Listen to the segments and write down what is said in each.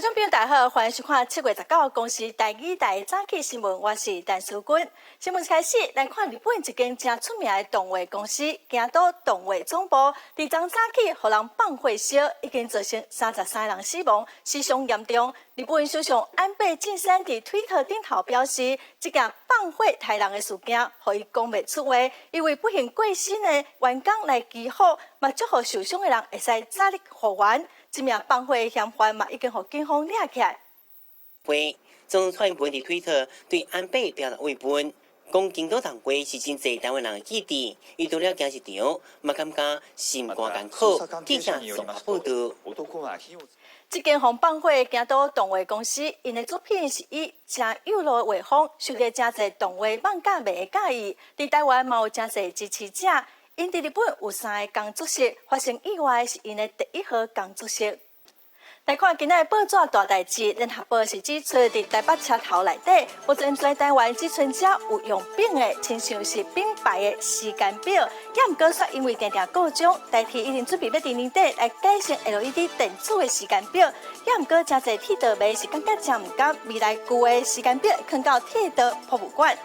眾朋友大家好，歡迎收看7月19公視台語台早起新聞，我是陳淑君。新聞開始來看日本一間誠出名的動畫公司京都動畫總部，佇昨早起予人放火燒，已經造成33人死亡，死傷嚴重。日本首相安倍晉三佇推特頂頭表示，這件放火刣人的事件，予伊講袂出話，伊為不幸過身的員工來祈福，嘛祝福受傷的人會使早日復原。這名放火的嫌犯嘛，已經予警方掠起來。總統蔡英文佇推特對安倍表達慰問，講京都動畫是真濟台灣人的基地，伊除了行一場，嘛感覺心肝艱苦。記者綜合報導。這間予放火的京都動畫公司，𪜶的作品是以誠幼路的畫風，受到誠濟動畫漫畫迷的佮意。佇台灣嘛有誠濟支持者。𪜶佇日本有三个工作室，發生意外是𪜶的第一號工作室。來看今仔的報紙大代誌，聯合報是指出，佇台北車頭內底，目前全台灣只賰遮有用筆的，親像是品牌的時間表。也毋過煞因為定定故障，台鐵已經準備欲佇年底來改成 LED 電子的時間表。也毋過誠濟鐵道迷是感覺誠毋甘，未來舊的時間表囥到鐵道博物館。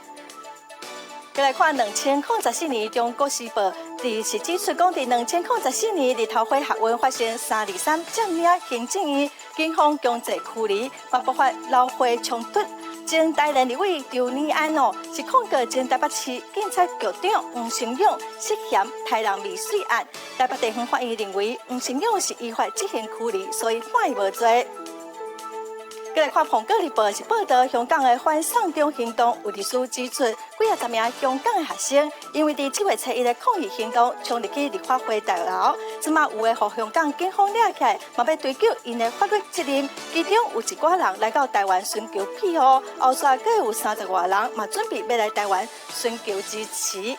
閣來看2014年，中國時報佇是指出講，佇2014年日頭花學運發生323佔領行政院，警方強制驅離，嘛爆發勞會衝突。前台聯立委張李安哦，是控告前台北市警察局長黃成勇涉嫌刣人未遂案。台北地方法院認為黃成勇是依法執行驅離，所以判伊無罪。閣來看《蘋果日報》是報導香港的反送中行動，有律師指出，幾仔十名香港的學生因為佇7月初一的抗議行動，衝入去立法會大樓，這馬有的予香港警方掠起來，嘛欲追究𪜶的法律責任。其中有一寡人來到台灣尋求庇護，後續閣有30外人嘛準備欲來台灣尋求支持。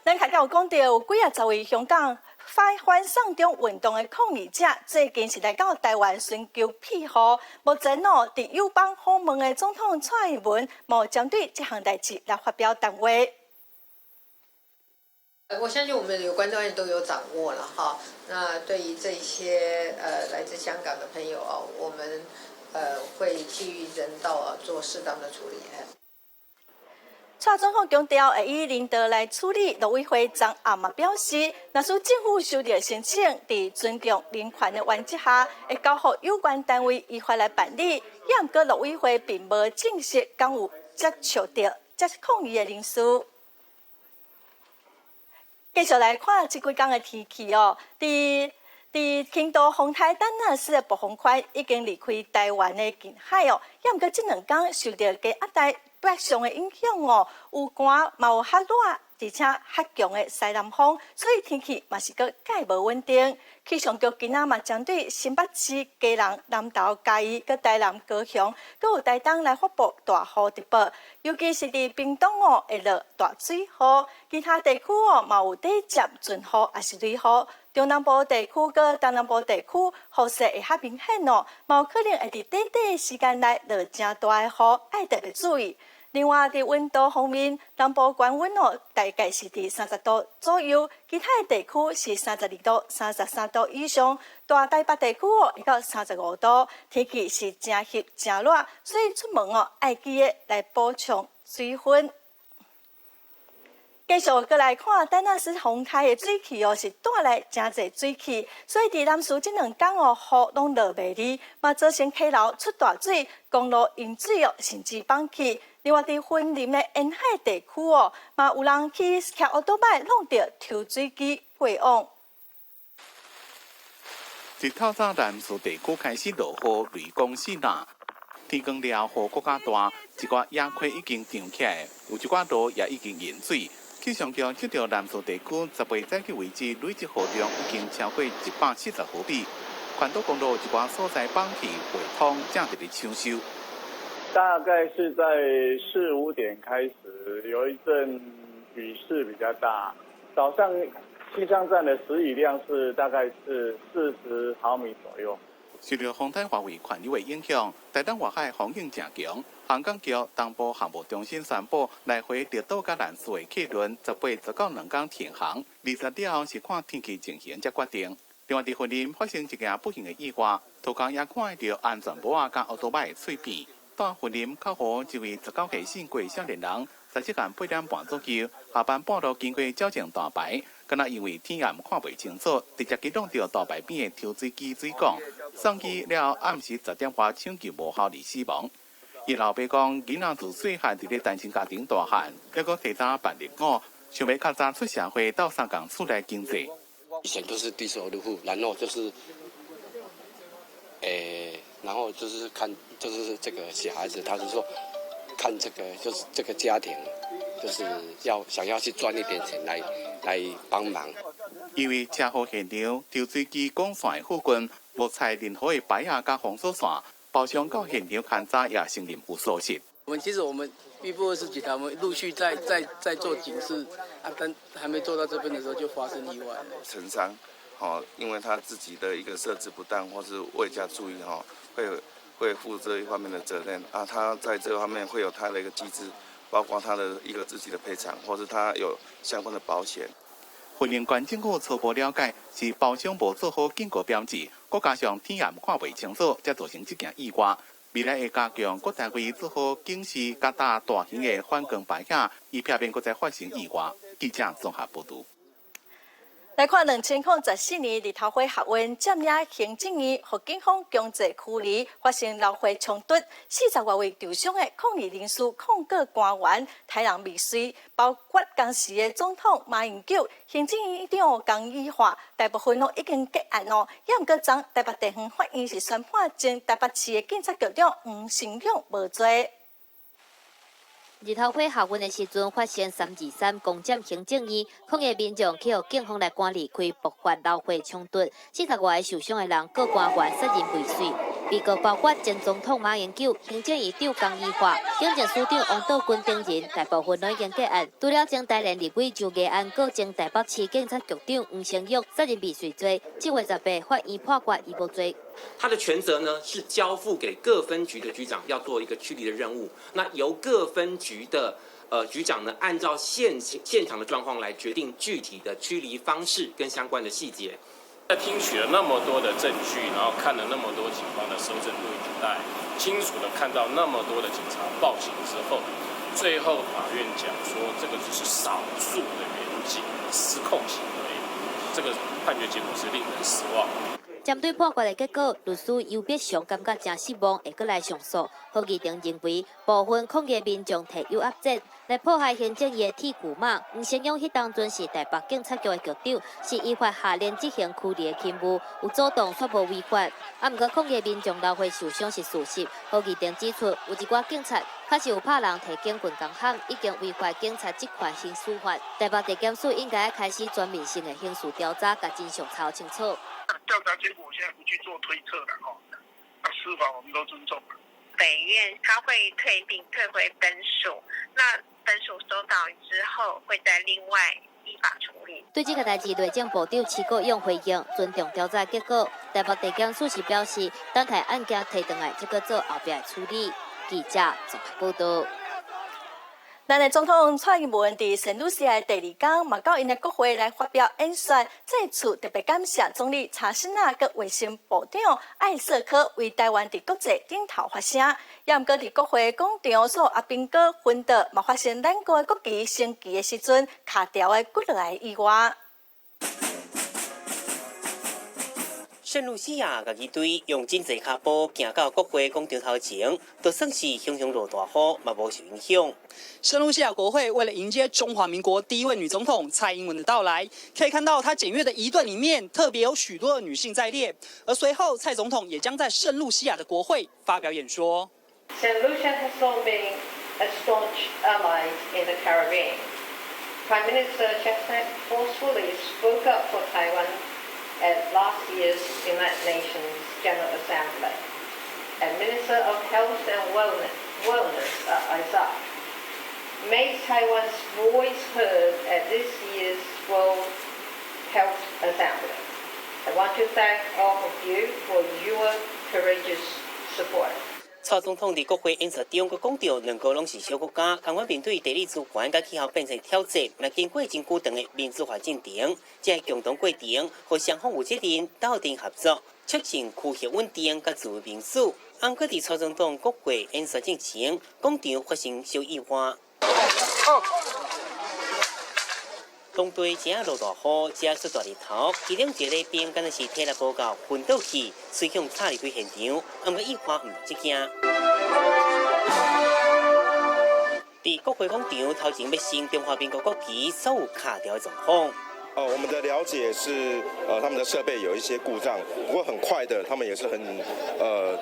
咱頭拄有講著，有幾仔十位香港反送中運動的抗議者，最近是來到台灣尋求庇護。目前哦，佇友邦訪問的總統蔡英文，嘛有針對這項代誌來發表談話。我相信我們有關單位都有掌握了哈。那對於這些來自香港的朋友啊，我們會基於人道啊做適當的處理。蔡總統強調會以人道來處理。陸委會昨暗嘛表示，若是政府收著申請，佇尊重人權的原則下，會交予有關單位依法來辦理。也毋過陸委會並無證實敢有接觸著這抗議的人士。繼續來看這幾工的天氣哦，佇輕度風台丹娜絲的暴風圈已經離開台灣的近海哦，也毋過這兩工受著低壓帶北上的影響哦，有寒嘛有較熱，而且較強的西南風，所以天氣嘛是閣蓋無穩定。氣象局今仔嘛針對新北市、基隆、南投、嘉義、佮台南、高雄，閣有台東來發布大雨特報，尤其是佇屏東哦會落大水雨，其他地區哦嘛有短暫陣雨，抑是雷雨。中南部地區佮東南部地區雨勢會較明顯哦，嘛有可能會佇短短的時間內落誠大的雨，愛特別注意。另外，佇溫度方面，南部高溫哦，大概是佇30度左右，其他的地區是32度、33度以上。大台北地區哦，會到35度，天氣是誠翕誠熱，所以出門哦，愛記得來補充水分。繼續閣來看，丹娜絲風台的水汽哦，是帶來誠濟水汽，所以佇南勢這兩工哦，雨攏落袂離，嘛造成溪流出大水，公路淹水哦，甚至崩去。另外，佇雲林的沿海地區哦，嘛有人去騎歐多擺弄著抽水機過往。自透早南勢地區開始落雨，雷公四啦。天光了，雨閣較大，一寡野溪已經漲起來，有一寡路也已經淹水。氣象局測著南勢地區18早起為止累積雨量已經超過140毫米，環島公路一寡所在崩去會通，正佇咧搶修。大概是在四五點開始，有一陣雨勢比較大。早上氣象站的時雨量是大概是40毫米左右。受著風台外圍環流的影響，台東外海風湧誠強。航港局東部航務中心宣布，來回綠島佮蘭嶼的客輪18、19兩工停航，20了後是看天氣情形才決定。另外，佇雲林發生一件不幸的意外，塗工也看著安全帽仔佮歐多擺的碎片。佇雲林靠湖一位19歲姓郭少年人，在時間8點半左右，下班半路經過矯正大牌，敢若因為天暗看袂清楚，直接去挵著大牌邊的抽水機水管，送醫了後暗時10點外搶救無效而死亡。伊老爸講，囡仔自細漢佇咧單親家庭大漢，猶閣提早辦入伍，想欲較早出社會鬥相共厝內經濟。以前都是低收入戶，然後就是，然後就是看，就是這個小孩子，他是說，看這個就是這個家庭，就是要想要去賺一點錢來幫忙。因為車禍現場，抽水機管線附近無拆任何的牌仔佮封鎖線，包商到現場勘查也承認有疏失。我們其實我們預部20幾台，我們陸續在做警示，啊，但還沒做到這邊的時候就發生意外了。承商，哦，因為他自己的一個設置不當或是未加注意，哈，會負這一方面的責任啊。他在這方面會有他的一個機制，包括他的一個自己的賠償，或是他有相關的保險。雲林縣政府初步了解，是包商無做好警告標誌，閣加上天暗看袂清楚，才造成這件意外。未來會加強各單位做好警示，佮打大型的反光牌仔，以避免閣再發生意外。記者綜合報導。來看2014年日頭花學運佔領行政院，予警方強制驅離，發生流血衝突，40外位受傷的抗議人士控告官員殺人未遂，包括當時的總統馬英九、行政院長江宜樺，大部分攏已經結案哦。猶毋過，昨台北地方法院是宣判前台北市的警察局長黃成勇無罪。日頭花學運的時陣，發生323攻佔行政院，抗議民眾去予警方來趕離開，爆發流血衝突，40外个受傷的人告官員殺人未遂。被告包括前總統馬英九、行政院長江宜樺、警政署長王道軍等人，大部分攏已經結案。除了前台聯立委周宜安告前台北市警察局長黃成勇殺人未遂罪，7月18法院判決伊無罪。他的權責呢，是交付給各分局的局長要做一個驅離的任務。那由各分局的局長呢，按照現場的狀況來決定具體的驅離方式跟相關的細節。在聽取了那麼多的證據，然後看了那麼多警方的搜證錄影帶，清楚的看到那麼多的警察暴行之後，最後法院講說，這個只是少數的員警失控行為，這個判決結果是令人失望。針對判決的結果，律師游碧祥感覺誠失望，會閣來上訴。何義庭認為，部分抗議民眾提誘惑箭來破壞行政院的鐵舊馬。黃成勇彼當陣是台北警察局的局長，是依法下令執行驅離的勤務，有主動卻無違法。啊，毋過抗議民眾流血受傷是事實。何義庭指出，有一寡警察確實有拍人提警棍共喊，已經違反警察職權行使法。台北地檢署應該開始全面性的刑事調查，共真相查清楚。調查結果我現在不去做推測了哈，那司法我們都尊重。北院他會退並退回本署，那本署收到之後會再另外依法處理。對這個代誌，內政部長徐國勇回應，尊重調查結果。台北地檢署是表示，等待案件提轉來，才閣做後壁的處理。記者綜合報導。咱的總統蔡英文佇聖盧西亞第二工，嘛到𪜶的國會來發表演說，這次特別感謝總理查斯納佮衛生部長艾瑟科為台灣佇國際頂頭發聲。也毋過佇國會廣場所阿賓哥昏倒，嘛發生咱國的國旗升旗的時陣，跤條的骨落來意外。聖盧西亞家己隊用真濟跤步行到國會廣場頭前，就算是洶洶落大雨，嘛無受影響。聖盧西亞國會為了迎接中華民國第一位女總統蔡英文的到來，可以看到她檢閱的儀隊裡面特別有許多的女性在列。而隨後，蔡總統也將在聖盧西亞的國會發表演說。 Saint Lucia has long been a staunch ally in the Caribbean. Prime Minister Chestnut forcefully spoke up for Taiwan at last year's United Nations General Assembly. And Minister of Health and Wellness, Isaac, made Taiwan's voice heard at this year's World Health Assembly. I want to thank all of you for your courageous support. 蔡總統佇國會演說中，閣講著兩國攏是小國家，仝款面對地理資源佮氣候變遷挑戰，嘛經過真久長的民主化進程，這個共同過程，予雙方有責任鬥陣合作，促進區域穩定佮自由民主。毋過佇蔡總統國會演說進前，廣場發生小意外。當地這落大雨，這出大日頭，其中一個禮兵敢若是體力無夠昏倒去，隨向插入去現場，毋過意外毋這件。佇國會廣場頭前欲升中華民國國旗，所有卡著的狀況。哦，我們的了解是，他們的設備有一些故障，不過很快的，他們也是很，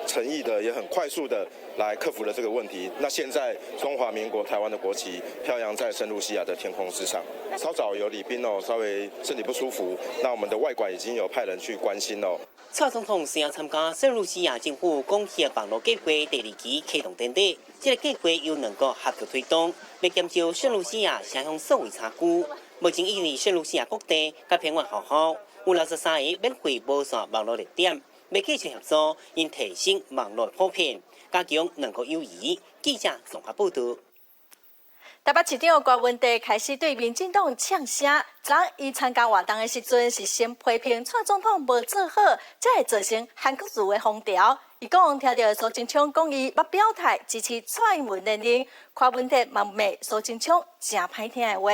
誠意的，也很快速的來克服了這個問題。那現在中華民國台灣的國旗飄揚在聖露西亞的天空之上。稍早有禮賓哦，稍微身體不舒服，那我們的外館已經有派人去關心哦。蔡總統隨後參加聖露西亞政府廣協網路計畫第二期啟動典禮，這個計畫由兩國合作推動，欲減少聖露西亞城鄉數位差距。目前已經佇聖露西亞各地佮偏遠學校有63个免費無線網路熱點，欲繼續協助𪜶提升網路普遍，加強兩國友誼。記者綜合報導。台北市長柯文哲開始對民進黨嗆聲，昨伊參加活動的時陣是先批評蔡總統無做好，才會造成韓國瑜的風潮。伊講聽著蘇貞昌講伊捌表態支持蔡英文連任，柯文哲嘛罵蘇貞昌誠歹聽的話。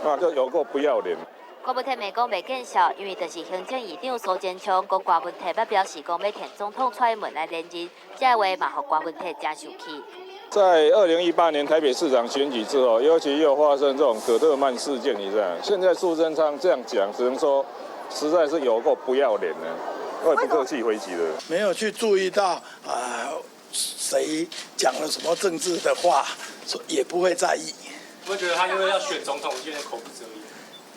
啊，這有夠不要臉！柯文哲罵講袂見笑，因為就是行政院長蘇貞昌講柯文哲捌表示講欲挺總統蔡英文來連任，這話嘛予柯文哲誠生氣。在2018年台北市長選舉之後，尤其又發生這種葛特曼事件，你知道？現在蘇貞昌這樣講，只能說實在是有夠不要臉的，我也不客氣回擊了。沒有去注意到啊，誰講了什麼政治的話，也不會在意。我覺得他因為要選總統，現在口不擇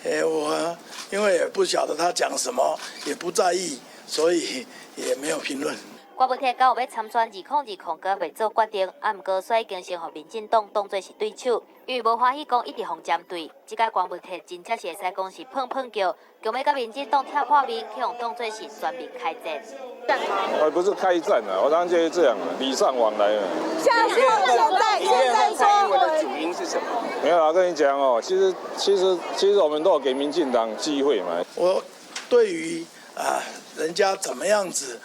言。欸，我因為也不曉得他講什麼，也不在意，所以也沒有評論。柯文哲敢有欲參選2020閣未做決定，啊，毋過煞已經先予民進黨當做是對手，因為無歡喜講一直予針對，這擺柯文哲真正是會使講是碰碰叫，強欲佮民進黨拆破面，去予當做是全面開戰。啊，不是開戰啊，我當然就是這樣，禮尚往來啊。像現在現在蔡英文的主因是什麼？沒有啊，跟你講哦，其實我們都有給民進黨機會嘛。我對於啊，人家怎麼樣子，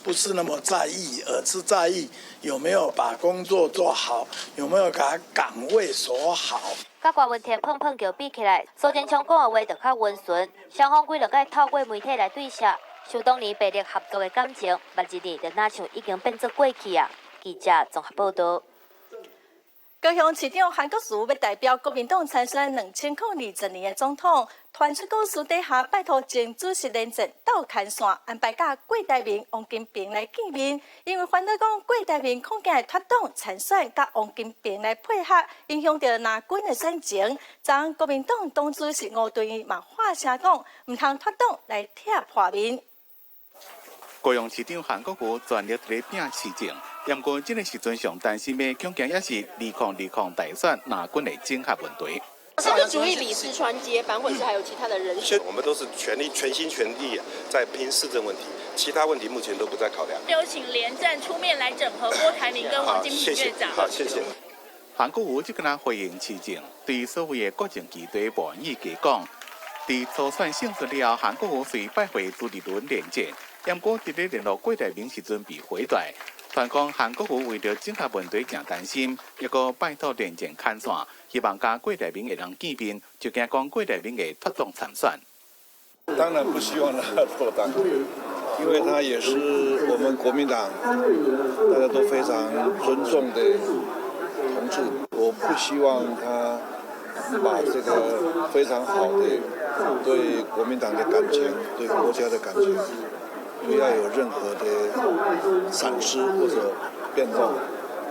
不是那麼在意，而是在意有沒有把工作做好，有沒有把崗位守好。佮柯文哲碰碰轎比起來，蘇貞昌講的話就較溫順，雙方幾落擺透過媒體來對峙，想當年白綠合作的感情，目一年就若像已經變做過去啊。記者綜合報導。高雄市長韓國瑜欲代表國民黨參選2020年的總統，傳出講私底下拜託前主席連戰鬥牽線，安排佮郭台銘、王金平來見面，因為煩惱講郭台銘恐驚會脫黨參選，佮王金平來配合，影響著藍軍的選情。昨國民黨黨主席吳敦義嘛發聲講，毋通脫黨來拆破面。高雄市長韓國瑜全力佇咧拼市政，毋過這个時陣上擔心的，恐驚也是2020大選藍軍的整合問題。是不是主意李四川接班，或者是還有其他的人選？我們都是全力、全心全力在拼市政問題，其他問題目前都不在考量。有請連戰出面來整合郭台銘跟王金平院長。好，謝謝。韓國瑜這個人回應市政，對所謂的國政基地無願意加講。佇初選勝出了後，韓國瑜遂拜會朱立倫連戰，毋過佇咧聯絡郭台銘時陣被回絕。傳講韓國瑜為著整合問題誠擔心，抑閣拜託連戰牽線，希望佮郭台銘會當見面，就驚講郭台銘會脫黨參選。當然不希望他脫黨，因為他也是我們國民黨大家都非常尊重的同志。我不希望他把這個非常好的對國民黨的感情、對國家的感情，不要有任何的閃失或者變動，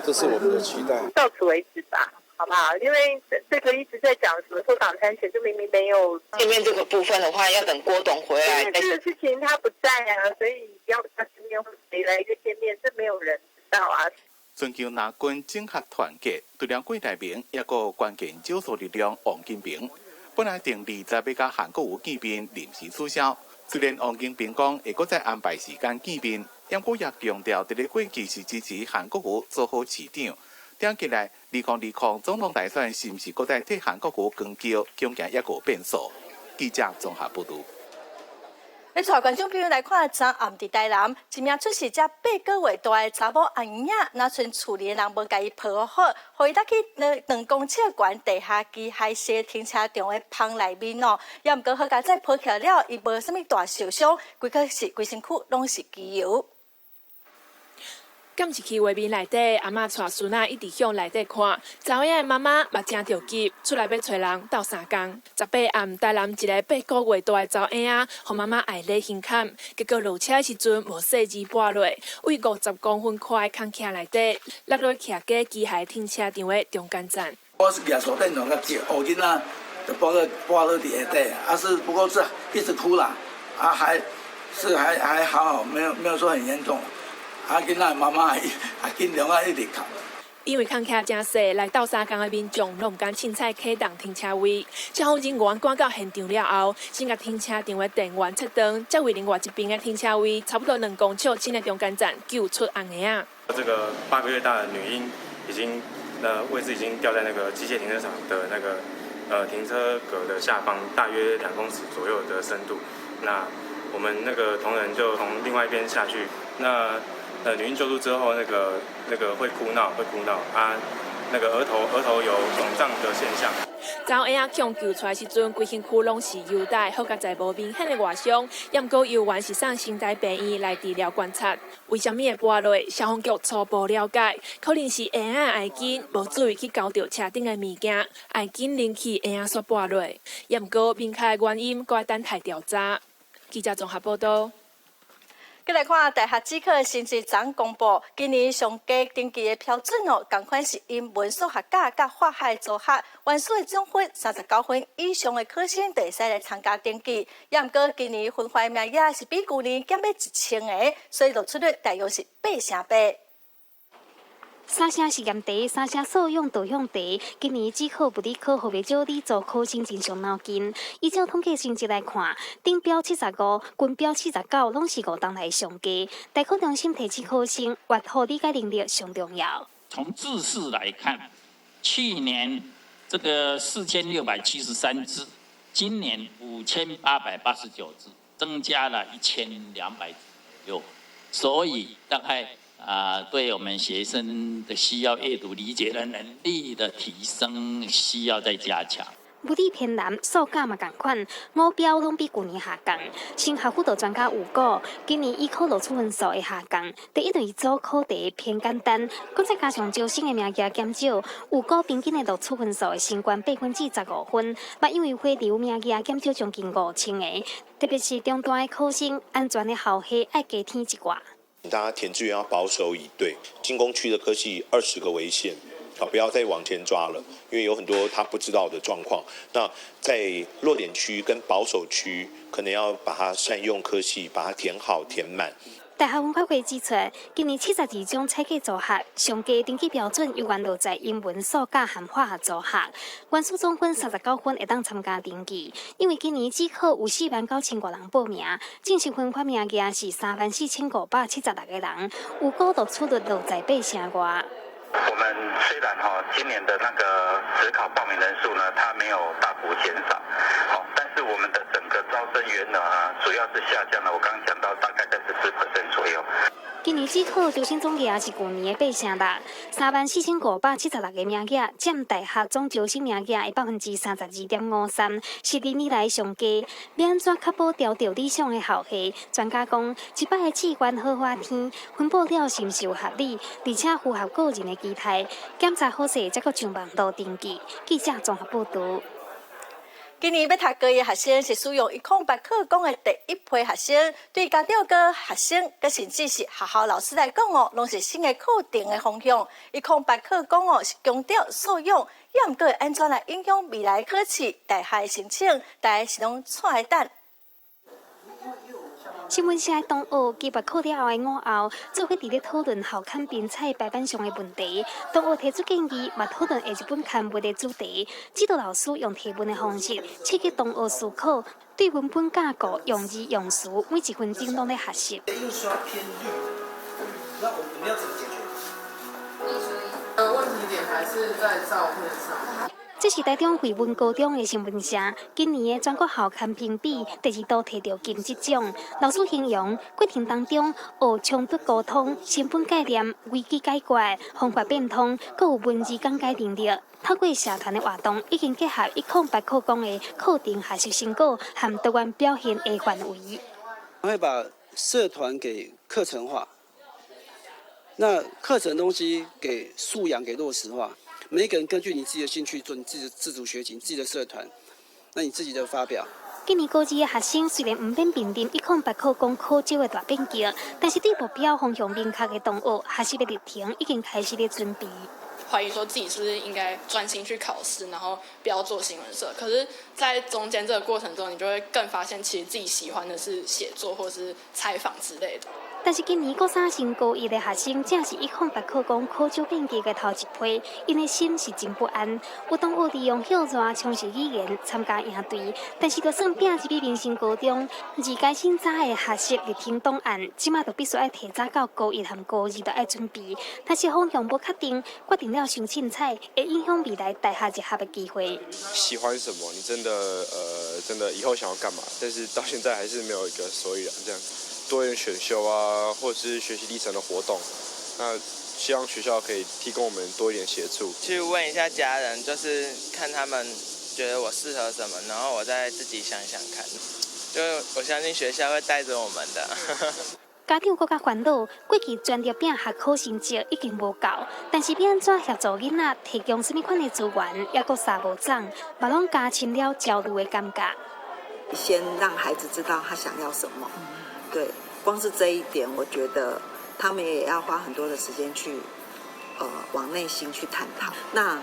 這是我們的期待。到此為止吧，好不好？因為這個一直在講什麼脫黨參選，就明明沒有見面這個部分的話，要等郭董回來。這個事情他不在啊，所以要他見面誰來一個見面，這沒有人知道啊。尋求藍軍整合團結，除了郭台銘，抑閣關鍵少數力量王金平，本來定20欲佮韓國瑜見面，臨時取消。雖然王金平講會閣再安排時間見面，毋過也強調，佇咧過去是支持韓國瑜做好市長。聽起來，2020總統大選是毋是閣再替韓國瑜扛轎，恐驚猶閣有變數。記者綜合報導。欲帶觀眾朋友來看，昨暗佇台南，一名出世才8個月大的查某阿嬰仔，若賰厝裡的人無共伊抱好，予伊落去2公尺懸地下機械式停車場的棚內面哦。也毋過好佳哉抱起來了，伊無啥物大受傷，規個是規身軀攏是機油。監視器畫面內底，阿嬤帶孫仔一直向內底看，查某仔的媽媽嘛誠著急，出來欲揣人鬥相共。18暗，台南一個8個月大的查某嬰仔，予媽媽愛勒胸坎，結果落車的時陣無細膩跋落，位50公分寬的空隙內底，落落徛家機械停車場的中間站。我是舉手電筒共照，予囡仔就跋落佇下底，啊是不過是一直哭啦，啊還是還好好，沒有說很嚴重。啊，囡仔媽媽也緊張啊，一直哭。因為空隙誠細，來鬥相共的民眾攏毋敢凊彩啟動停車位。消防人員趕到現場了後，先共停車場的電源切斷，才為另外一邊的停車位，差不多2公尺深的中間站救出紅嬰仔。這個8個月大的女嬰已經，位置已經掉在那個機械停車場的那個停車格的下方，大約2公尺左右的深度。那我們那個同仁就從另外一邊下去，那女嬰救出之後，那個會哭鬧，會哭鬧啊，那個額頭有腫脹的現象。查某嬰仔予救出來時陣，規身軀攏是油帶，好佳哉無明顯的外傷，毋過猶原是送成大病院來治療觀察。為啥物會跋落？消防局初步了解，可能是嬰仔愛緊，無注意去勾著車頂的物件，愛緊拎起嬰仔煞跋落。毋過明確的原因，閣愛等待調查。記者綜合報道。閣來看大學指考成績昨公布，今年上低登記的標準哦，仝款是英文、數學佮化學組合，完數的總分39分以上的考生就會使來參加登記。也毋過今年分發名額是比舊年減欲1000個，所以錄取率大約是8成8。三聲實驗題，三聲素養導向題。今年指考物理科予袂少理組考生真傷腦筋。依照統計成績來看，頂標75，均標49，攏是五冬來上低。大考中心提醒考生，閱讀理解能力上重要。從字數來看，去年這個4673字，今年5889字，增加了1200左右，所以大概。啊，對我們學生的需要閱讀理解的能力的提升，需要再加強。物理偏難，數甲嘛仝款，五標攏比舊年下降。升學輔導專家有講，今年醫科錄取分數會下降。第一類組考題偏簡單，閣再加上招生的名額減少，預估平均的錄取分數會升懸15%分。嘛因為回流名額減少將近5000個，特別是中段的考生，安全的校系愛加添一寡。大家填志願要保守以對，進攻區的科系20個為限，好，不要再往前抓了，因為有很多他不知道的狀況。那在落點區跟保守區，可能要把它善用科系，把它填好填滿。大學分發會指出，今年72種採計組合，上低登記標準猶原落在英文、數甲和化學組合，原始總分39分會當參加登記。因為今年指考有4萬9千外人報名，正式分發名額是3萬4576個人，預估錄取率落在8成外。我們雖然哈今年的那個指考報名人數呢，它沒有大幅減少，好，但是我們的整個招生員額呢，主要是下降了。我剛剛講到大概在14% 左右。今年指考招生總額是舊年的8成6，3萬4576個名額，佔大學總招生名額的32.53%，是歷年來上低。欲按怎確保調著理想的校系？專家講，這擺的志願好好填，分布了是毋是有合理，而且符合個人的期待，檢查好勢，才閣上網路登記。記者綜合報導。今年欲讀高一的學生是使用108課綱的第一批學生，對家長佮學生，佮甚至是學校老師來講哦，攏是新的課程的方向。108課綱哦是強調素養，也毋過會按怎來影響未來考試、大學的申請，大家是攏𤆬來等。新聞社同學計劃考了後的午後，做伙佇咧討論校刊編採排版上的問題。同學提出建議，嘛討論下一本刊物的主題。指導老師用提問的方式，刺激同學思考，對文本架構、用字用詞，每一分鐘攏咧學習。印刷偏綠。們要怎麼解決？問題點還是在照片上。這是台中惠文高中的新聞社，今年的全國校刊評比第二度提著金質獎。老師形容過程當中學衝突溝通、身份概念、危機解決、方法變通，閣有文字講解能力。透過社團的活動，已經結合1080的課程學習成果和多元表現的範圍。會把社團給課程化，那課程東西給素養給落實化。每一個人根據你自己的興趣做你自己的自主學習，你自己的社團，那你自己的發表。今年高二的學生雖然毋免面臨108考公考招的大變革，但是對目標方向明確的同學，學習的歷程已經開始咧準備。懷疑說自己是不是應該專心去考試，然後不要做新聞社。可是，在中間這個過程中，你就會更發現，其實自己喜歡的是寫作或是採訪之類的。但是今年國三升高一的學生，正是108考公考招變革的頭一批，𪜶的心是真不安。有同學利用歇熱充實語言參加營隊，但是就算拼入去民生高中，二階審查的學習歷程檔案，這馬就必須愛提早到高一和高二就愛準備。但是方向無確定，決定了傷凊彩，會影響未來大學入學的機會。喜歡什麼？你真的真的以後想要幹嘛？但是到現在還是沒有一個所以然，這樣。多元選修啊，或者是學習歷程的活動，那希望學校可以提供我們多一點協助。去問一下家人，就是看他們覺得我適合什麼，然後我再自己想想看。就我相信學校會帶着我們的。家長閣較煩惱，過去全力拼學考成績已經無夠，但是欲按怎協助囡仔提供啥物款的資源，猶閣三無總，嘛攏加深了焦慮的感覺。先讓孩子知道他想要什麼。對，光是這一點，我覺得他們也要花很多的時間去，往內心去探討。那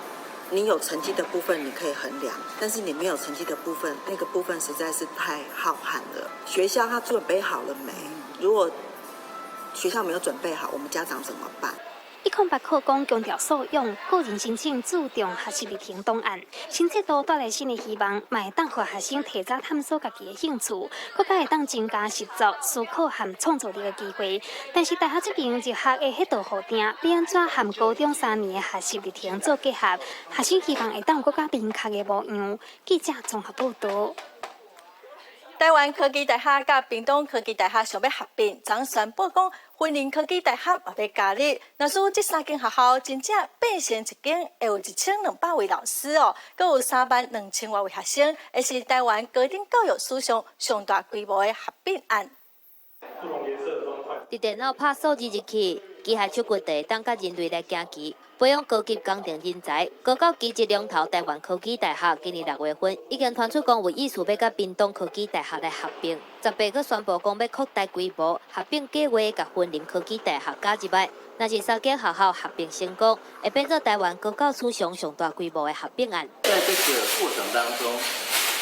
你有成績的部分，你可以衡量，但是你沒有成績的部分，那個部分實在是太浩瀚了。學校他準備好了沒？如果學校沒有準備好，我們家長怎麼辦？ 108考公強調素養，個人申請注重學習歷程檔案，新制度帶來新的希望，嘛會當予學生提早探索家己的興趣，閣較會當增加實作、思考和創造力的機會。但是大學這邊入學的彼道予定，欲按怎和高中3年的學習歷程做結合，學生希望會當有閣較明確的模樣。記者綜合報導。台灣科技大學佮屏東科技大學想欲合併，昨宣布講，雲林科技大學嘛欲加入。若是這三間學校真正變成一間，會有1200位老師哦，閣有3萬2千外位學生，會是台灣高等教育史上上大規模的合併案。佇電腦拍數字入去，機械手骨就會當佮人類來行棋，培養高級工程人才。高教機一龍頭台灣科技大學今年6月份已經傳出講有意思欲佮屏東科技大學來合併，10八閣宣布講欲擴大規模，合併計劃共雲林科技大學加入來。若是三間學校合併成功，會變做台灣高教史上上大規模的合併案。在這個過程當中，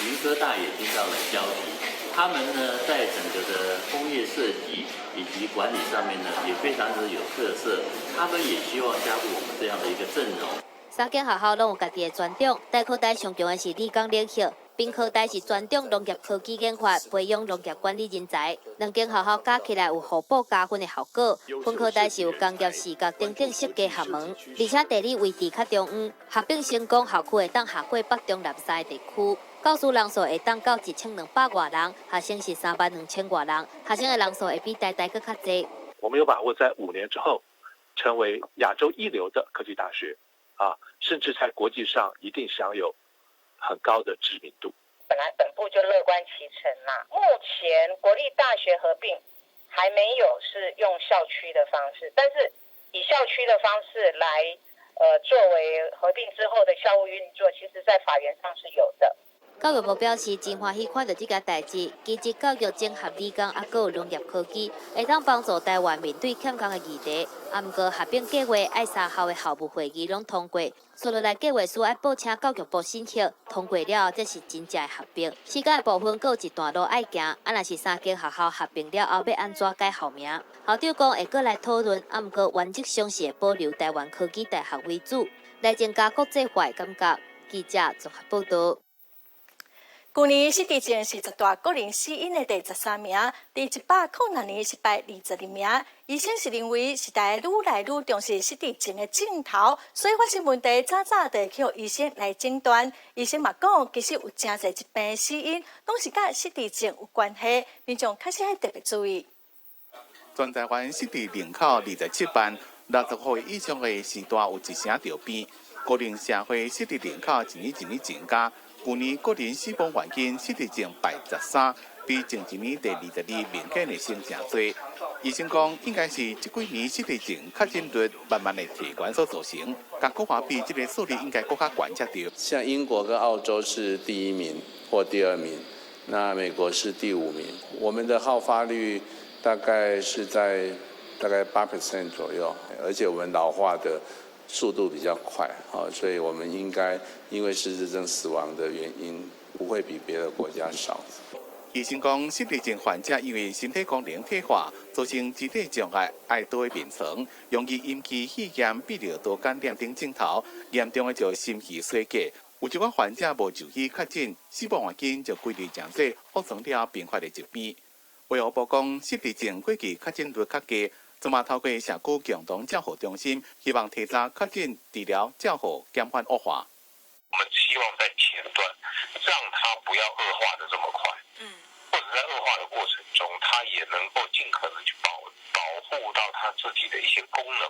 雲科大也聽到了消息，他們呢在整個的工業設計以及管理上面呢，也非常的有特色，他們也希望加入我們這樣的一個陣容。三間學校攏有家己的專長，台科大上強的是理工領域，屏科大是專長農業科技研發，培養農業管理人才。兩間學校加起來有互補加分的效果。雲科大是有工業視覺等等設計學門，而且地理位置較中央，合併成功校區會當下過北中南三个地區。教師人數會當到1200外人，學生是3萬2千外人，學生的人數會比台大閣較濟。我們有把握在5年之後，成為亞洲一流的科技大學，啊，甚至在國際上一定享有很高的知名度。本來本部就樂觀其成啦。目前國立大學合併還沒有是用校區的方式，但是以校區的方式來，作為合併之後的校務運作，其實在法源上是有的。教育部表示，真歡喜看著這件代誌，技職教育整合理工，猶閣有農業科技，會當幫助台灣面對欠工的議題。啊，毋過合併計劃愛三校的校務會議攏通過，紲落來計劃書愛報請教育部審核，通過了後，才是真正的合併。時間的部分閣有一段路愛行，啊，若是三間學校合併了後，欲按怎改校名？校長講會閣來討論，啊，毋過原則上是會保留台灣科技大學為主，來增加國際化的感覺。記者綜合報導。舊年失智症是十大國人死因的第13名，佇106年是排22名。醫生是認為時代愈來愈重視失智症的症頭，所以發生問題早早就會去予醫生來診斷。醫生嘛講，其實有誠濟疾病的死因，攏是佮失智症有關係，民眾確實愛特別注意。全台灣失智人口27萬，60歲以上的時代有一成著邊。高齡社會失智人口一年一年增加，舊年國人死亡原因失智症排13，比前一年第22明顯的升誠濟。醫生講，應該是這幾年失智症確診率慢慢的提懸所造成，佮國外比這个數字應該閣較懸才對。像英國跟澳洲是第一名或第二名，那美國是第五名。我們的好發率大概是在大概8% 左右，而且我們老化的速度比較快，所以我們應該因為失智症死亡的原因不會比別的國家少。醫生講，失智症患者因為身體功能退化，造成肢體障礙、愛倒佇眠床，容易引起肺炎、泌尿道感染等症頭，嚴重的就心氣衰竭。有一寡患者無就醫確診，死亡原因就歸類成做惡性了併發的疾病。衛福部講，失智症過去確診率較低，這馬透過社區共同照護中心，希望提早確診、治療、照護，減緩惡化。我們希望在前端，讓它不要惡化得這麼快。或者在惡化的過程中，他也能夠盡可能去保護到他自己的一些功能，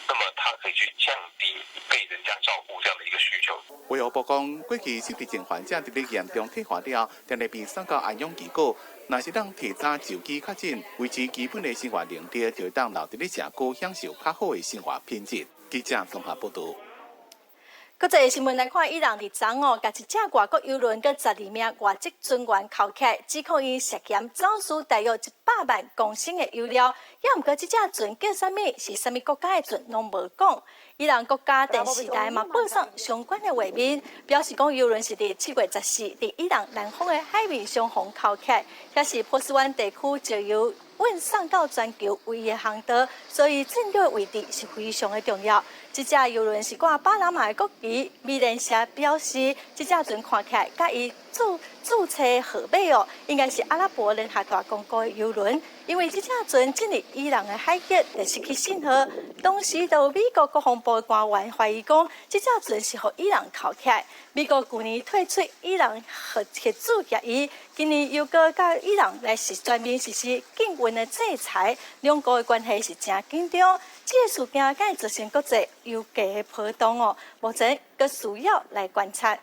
那麼他可以去降低被人家照顧這樣的一個需求。衛福部講，過去失智症患者佇咧嚴重退化了，定定被送到安養機構，若是當提早就醫確診，維持基本的生活能力，就會當留佇咧社區享受較好的生活品質。記者綜合報導。國際新聞來看，伊朗佇昨哦，共一隻外國油輪佮12名外籍船員銬起來，指控𪜶涉嫌走私大約100萬公升的油料。也毋過，這隻船叫啥物，是啥物國家的船，攏無講。伊朗國家電視台嘛播送相關的畫面，表示講油輪是佇7月14佇伊朗南方的海面上予銬起來，遐是波斯灣地區石油運送到全球唯一的航道，所以戰略位置是非常的重要。這隻油輪是掛巴拿馬的國旗，美聯社表示，這隻船看起來佮伊註冊號碼哦，應該是阿拉伯聯合大公國的油輪，因為這隻船進入伊朗的海域就失去信號。當時就有美國國防部的官員懷疑講，這隻船是予伊朗銬起來。美國舊年退出伊朗核子協議，今年又閣佮伊朗來實全面實施禁運的制裁，兩國的關係是誠緊張。這个事件會造成國際油價的波動哦，目前閣需要來觀察。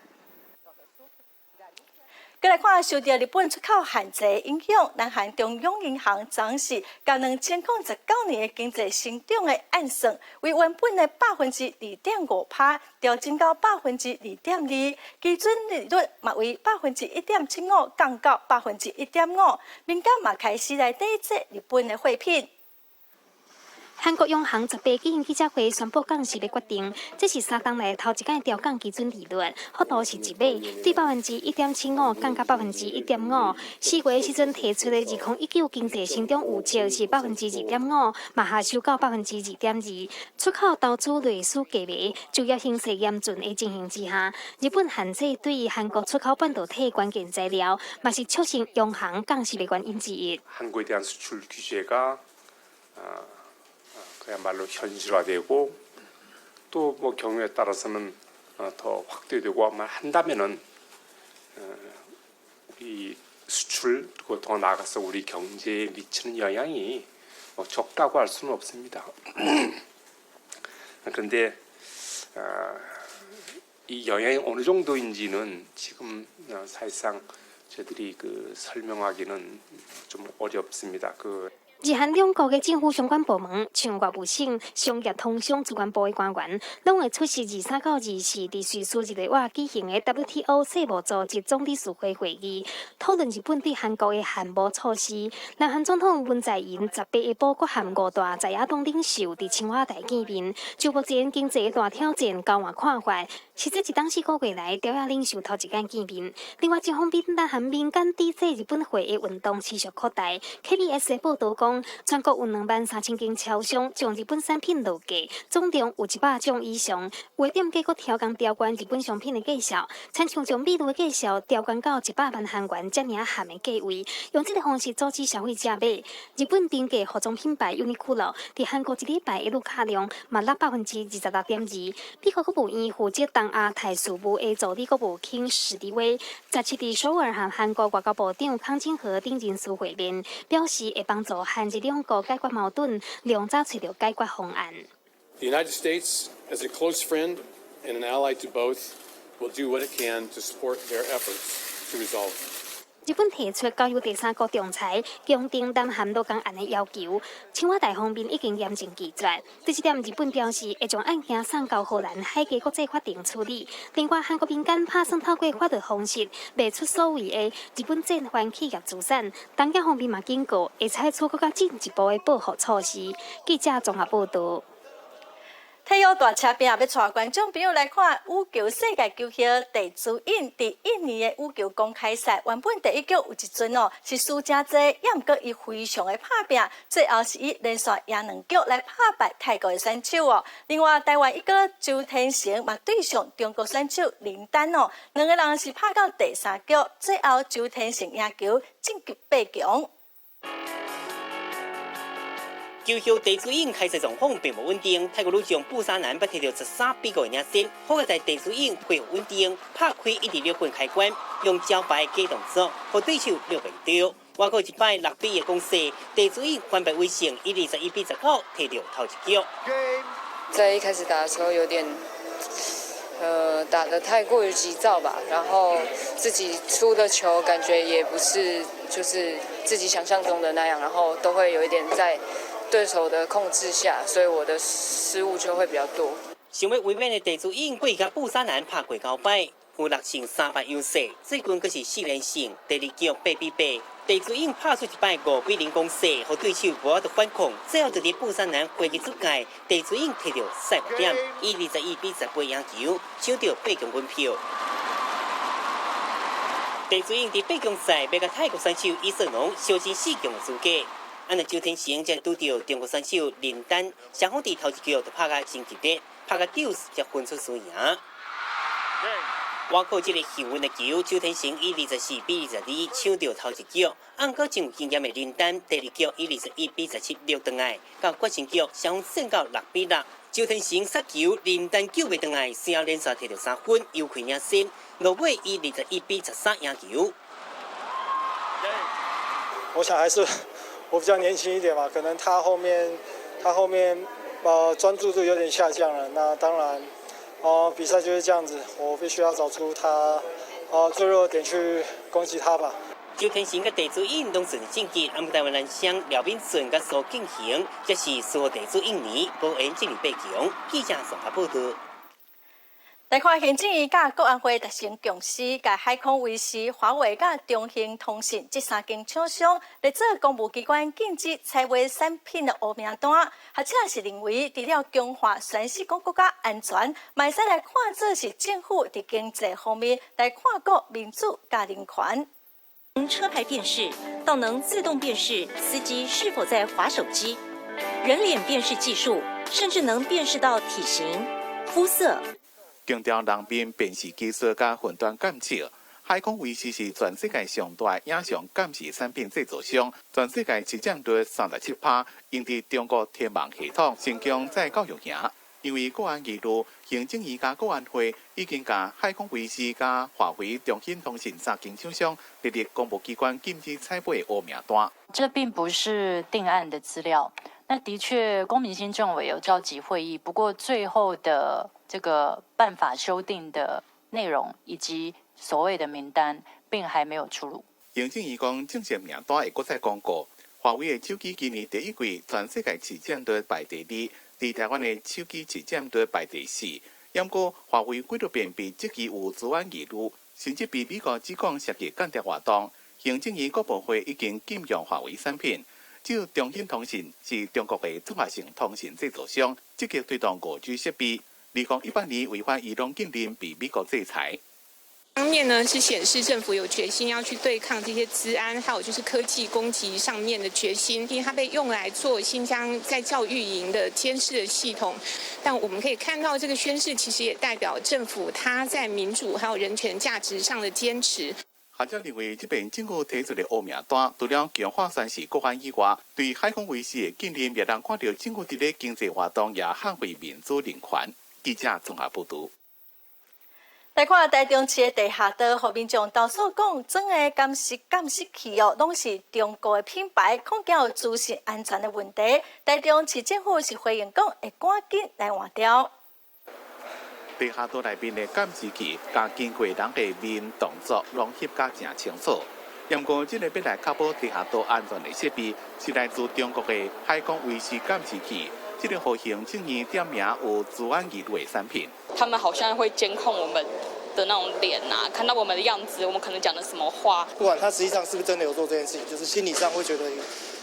閣來看受著日本出口限制影響，南韓中央銀行昨時共2019年的經濟成長的按算，為原本的2.5%調整到2.2%，基準利率嘛為1.75%降到1.5%，民間嘛開始來抵制日本的貨品。韓國央行18舉行記者會，宣布降息的決定。這是3冬來頭一擺調降基準利率，幅度是一碼，對1.75%降到1.5%。4月時陣提出的2019經濟成長預測是2.5%，嘛下修到2.2%。出口投資類似低迷，就業形勢嚴峻的情形之下，日本限制對韓國出口半導體關鍵材料，嘛是促成央行降息的原因之一。 한국에대한수출규제가 그야말로 현실화되고 또 뭐 경우에 따라서는 더 확대되고 한다면은 우리 수출 그리고 더 나아가서 우리 경제에 미치는 영향이 뭐 적다고 할 수는 없습니다. 그런데 이 영향이 어느 정도인지는 지금 사실상 저희들이 그 설명하기는 좀 어렵습니다. 그 日韓兩國的政府相關部門，像外務省、商業通商資源部的官員，攏會出席23到24佇瑞士日內瓦舉行的 WTO 世貿組織總理事會會議，討論日本對韓國的限貿措施。南韓總統文在寅18下晡閣和五大在野黨領袖佇青瓦台見面，就目前經濟大挑戰交換看法。是這一冬四個月來，朝野領袖頭一擺見面。另外一方面，南韓民間抵制日本貨的運動持續擴大。KBS 報導講，講，全國有23,000間超商將日本產品落架，總量有100種以上。有的店家閣調工調懸日本商品的價數，親像將美祿的價數調懸到100萬韓元遮爾仔諳的價位，用這个方式阻止消費者買。日本平價服裝品牌 Uniqlo 佇韓國一禮拜的入卡量嘛落26.2%。美國國務院負責東亞太事務的助理國務卿史迪威，17佇首爾和韓國外交部長康京和等人士會面，表示會幫助韓日兩國解決矛盾，量早揣著解決方案。 The United States, as a close friend and an ally to both, will do what it can to support their efforts to resolve. 日本提出交由第三國仲裁，強定南韓勞工案的要求，青瓦台方面已經嚴正拒絕。對這點，日本表示會將案件送交荷蘭海牙國際法庭處理。另外，韓國民間拍算透過法律方式賣出所謂的日本戰犯企業資產，東京方面嘛警告會採取閣較進一步的報復措施。記者綜合報導。體育大車拼欲帶觀眾朋友來看羽球世界球后鄭珠穎佇印尼的羽球公開賽，原本第一局有一陣哦是輸誠濟，也毋過伊非常的拍拚，最後是以連續贏兩局來拍敗泰國的選手哦。另外，台灣一哥周天成嘛對上中國選手林丹哦，兩个人是拍到第三局，最後周天成贏球晉級八強。球后鄭珠穎開賽狀況並無穩定，泰國女將布沙南捌提著13比5領先，好在鄭珠穎恢復穩定，拍開1直6分開關，用招牌假動作，予對手掠袂著。外過一擺6比1攻勢，鄭珠穎反敗為勝，以21比19提著頭一局。在一開始打的時候有點，打得太過於急躁吧，然後自己出的球感覺也不是就是自己想象中的那樣，然後都會有一點在對手的控制下，所以我的失誤就會比較多。想欲衛冕的鄭珠穎過去佮布沙南拍過九擺，有6勝3敗優勢，最近閣是4連勝，第二局8比8，鄭珠穎拍出一擺5比0攻勢，予對手無法度反抗，最後就佇布沙南回擊出界，鄭珠穎提著賽點，以21比18贏球，搶著八強門票。鄭珠穎佇八強賽欲佮泰國選手伊瑟農相爭四強的資格。按呢周天成才拄著中國選手林丹，雙方佇頭一局就拍甲真激烈，拍甲丟才分出輸贏。外靠這个幸運的球，周天成以24比22搶著頭一局。毋過真有經驗的林丹，第二局以21比17掠轉來，到決勝局雙方戰到6比6，周天成殺球，林丹救袂轉來，隨後連續提著3分，優開領先，落尾以21比13贏球。我想還是我比較年輕一點嘛，可能他後面專注度有點下降了。那當然，比賽就是這樣子，我必須要找出他最弱點去攻擊他吧。周天成佮鄭珠穎攏順利晉級，毋過台灣男雙廖敏順佮蘇敬恆，則是輸予鄭珠穎呢，無緣進入八強。記者綜合報導。來看行政院佮國安會達成共識，共海康威視、華為佮中興通訊這三間廠商，列做公務機關禁止採買產品的烏名單。學者是認為，除了強化宣示講國家安全，嘛會使來看做是政府佇經濟方面來看顧民主佮人權。從車牌辨識到能自動辨識司機是否在滑手機，人臉辨識技術甚至能辨識到體型、膚色。強調人面辨識技術佮雲端監測，海康威視是全世界上大影像監視產品製造商，全世界市佔率37%，用佇中國天網系統成功再教育營。因為國安疑慮，行政院佮國安會已經共海康威視佮華為、中興通訊三間廠商列入公務機關禁止採買烏名單。這並不是定案的資料。那的確，龔明鑫政委有召集會議，不過最後的這個辦法修訂的內容以及所謂的名單，並還沒有出爐。行政院講，正式名單會閣再公告。華為的手機今年第一季全世界市佔率排第二，佇台灣的手機市佔率排第四。毋過華為幾落遍被質疑有資安疑慮，甚至被美國指控涉及間諜活動。行政院國部會已經禁用華為產品。只有中興通訊是中國的綜合性通訊製造商，積極推動5G 設備。2018年違反伊朗禁令被美國制裁。方面呢是顯示政府有決心要去對抗這些資安，還有就是科技攻擊上面的決心。因為它被用來做新疆在教育營的監視的系統，但我們可以看到，這個宣示其實也代表政府它在民主還有人權價值上的堅持。學者認為，這遍政府提出的烏名單，除了強化宣示國安以外，對海空衛士的建立，也讓看著政府佇咧經濟活動也捍衛民主人權。記者綜合報導。來看台中市的地下道，予民眾投訴講，裝的監視器哦，攏是中國的品牌，恐驚有資訊安全的問題。台中市政府是回應講，會趕緊來換掉。地下道內面的監視器，共經過人的面動作，攏翕甲誠清楚。毋過，這个欲來確保地下道安全的設備，是來自中國的海光衛視監視器。這個予行政院點名有資安疑慮的產品。他們好像會監控我們的那種臉啊，看到我們的樣子，我們可能講的什麼話。不管他實際上是不是真的有做這件事情，就是心理上會覺得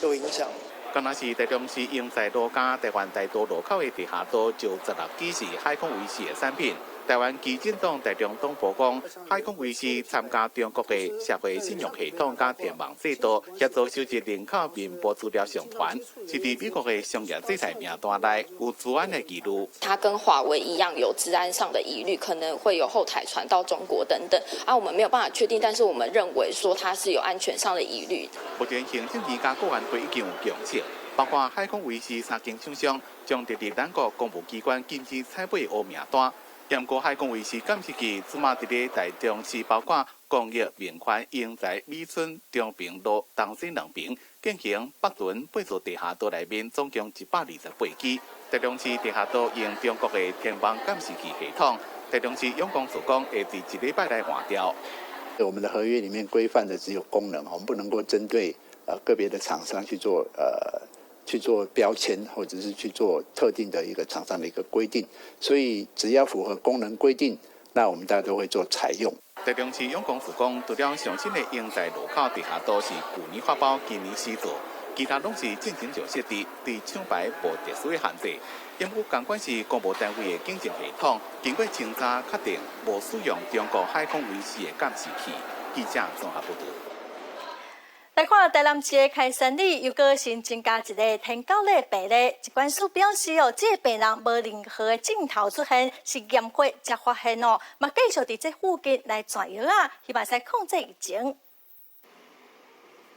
有影響。敢若是台中市英才路佮台灣大道路口的地下道，就16支是海空衛視的產品。台灣基進黨台中黨部講，海空衛視參加中國的社會信用系統佮天網制度，協助收集人口面部資料上傳，是佇美國的商業制裁名單內有資安的疑慮。它跟華為一樣有資安上的疑慮，可能會有後台傳到中國等等。啊，我們沒有辦法確定，但是我們認為說它是有安全上的疑慮。目前行政院佮國安會已經有共識，包括海空衛視三間廠商，將列入咱國公務機關禁止採買烏名單。毋過海空衛視監視器，這馬佇咧台中市，包括工業、民權、英才、美村、中平路、東西兩邊進行北屯八座地下道內面總共128支。台中市地下道用中國的天網監視器系統，台中市總公司講會佇一禮拜內換掉。我們的合約裡面規範的只有功能，我們不能夠針對個別的廠商去做標籤，或者是去做特定的一個廠商的一個規定，所以只要符合功能規定，那我們大家都會做採用。台中市總公司講，除了上新的英才路口地下道是舊年發包，今年試做，其他攏是進前就設置，對廠牌無特殊的限制。因為仝款是公務單位的警政系統，經過清查確定無使用中國海空衛視的監視器。記者綜合報導。來看台南市的開山里，又閣新增加一个天狗的病例。疾管署表示哦，這个病人無任何的症頭出現，是驗血才發現哦，嘛繼續佇這附近來轉藥仔，希望使控制疫情。